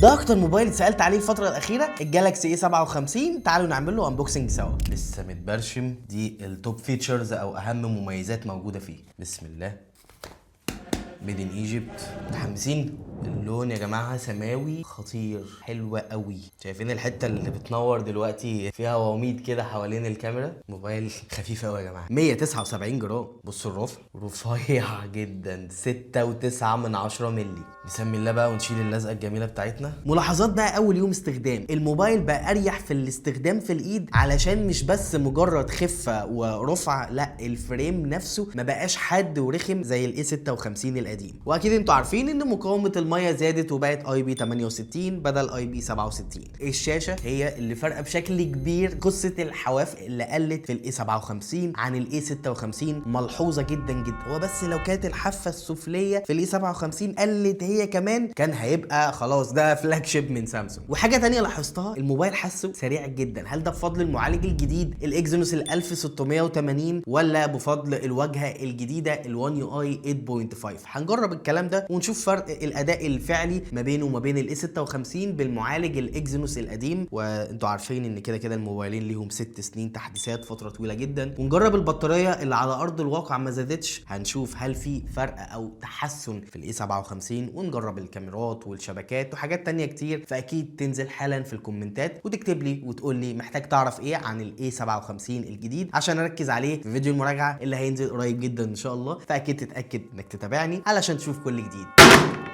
ده اكتر موبايل اتسالت عليه الفترة الاخيره، ال Galaxy A57. تعالوا نعمل له unboxing سوا. لسه متبرشم. دي ال top features او اهم مميزات موجودة فيه. بسم الله، made in Egypt. متحمسين؟ اللون يا جماعة سماوي خطير، حلوة قوي. شايفين الحتة اللي بتنور دلوقتي؟ فيها وميض كده حوالين الكاميرا. موبايل خفيف قوي يا جماعه، 179 جرام. بصوا الرفع، رفيع جدا، 6.9 مللي. بسم الله بقى ونشيل اللزقه الجميلة بتاعتنا. ملاحظات بقى اول يوم استخدام الموبايل، بقى اريح في الاستخدام في الايد، علشان مش بس مجرد خفه ورفع، لا، ال frame نفسه ما بقاش حاد ورخم زي ال A56 القديم. واكيد انتوا عارفين ان مقاومة المية زادت وبقت IP 68 بدل IP 67. الشاشة هي اللي فارقه بشكل كبير. قصة الحواف اللي قلت في ال A57 عن ال A56 ملحوظة جدا جدا. هو بس لو كانت الحافة السفليه في ال A57 قلت هي كمان، كان هيبقى خلاص ده flagship من سامسونج. وحاجه تانية لاحظتها، الموبايل حاسه سريع جدا. هل ده بفضل المعالج الجديد ال Exynos ال 1680 ولا بفضل الواجهة الجديدة ال 1 UI 8.5؟ هنجرب الكلام ده ونشوف فرق الاداء الفعلي ما بينه وما بين ال A56 بالمعالج ال Exynos القديم. وانتوا عارفين ان كده كده الموبايلين ليهم 6 سنين تحديثات، فترة طويلة جدا. ونجرب البطارية اللي على ارض الواقع ما زادتش، هنشوف هل في فرق او تحسن في ال A57. ونجرب الكاميرات والشبكات وحاجات تانية كتير. فاكيد تنزل حالا في الكومنتات وتكتب لي وتقول لي محتاج تعرف ايه عن ال A57 الجديد عشان اركز عليه في فيديو المراجعة اللي هينزل قريب جدا ان شاء الله. فاكيد تتاكد انك تتابعني علشان تشوف كل جديد.